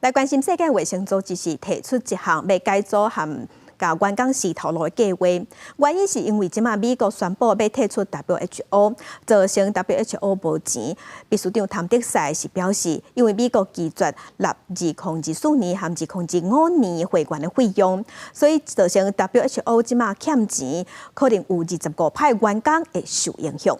來關心世界衛生組織是提出一項欲改組和共員工時頭路的計劃，原因是因為這馬美國宣布欲退出 WHO，造成 WHO 無錢。秘書長譚德塞是表示，因為美國拒絕納2024年和2025年會員的費用，所以造成 WHO 這馬欠錢，可能有25%員工會受影響。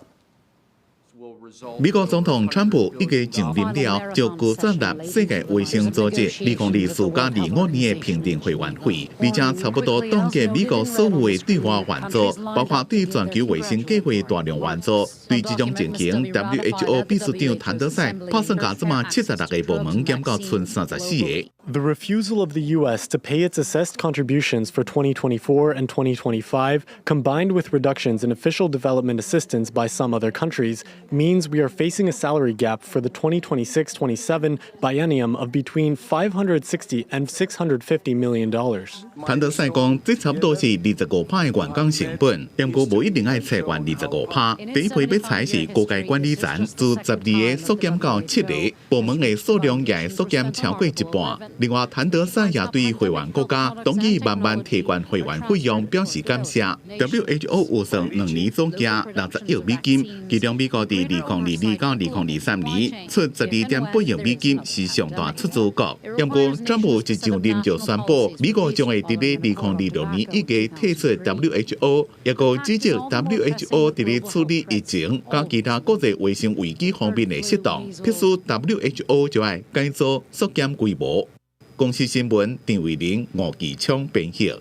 美國總統川普一個上任了，就拒絕納世界衛生組織2024加25年的評定會員費，而且差不多凍結美國所有的對外援助，包括對全球衛生計劃大量援助。對這種情形，WHO 秘書長譚德塞拍算共這馬76個部門減到賰34個。 The refusal of the U.S. to pay its assessed contributions for 2024 and 2025, combined with reductions in official development assistance by some other countries, means we are facing a salary gap for the 2026-27 biennium of between 560 and 650 million dollars. 譚德塞講，這差不多是25趴的員工成本，不過無一定愛裁員25趴。第一批欲裁是高階管理層，自12個縮減到七個，部門的數量也會縮減超過一半。另外，譚德塞也對會員國家同意慢慢提懸會員費用表示感謝。WHO 預算2年總價60億美金，其中美國佇2022到2023年出12.8億美金，是上大出資國。不過，川普一上任就宣布，美國將會佇咧2026年1月退出 WHO，抑閣指責 WHO 佇咧處理疫情佮其他國際衛生危機方面的失當，迫使 WHO 就愛改組縮減規模。公視新聞陳慧玲、吳繼昌編譯。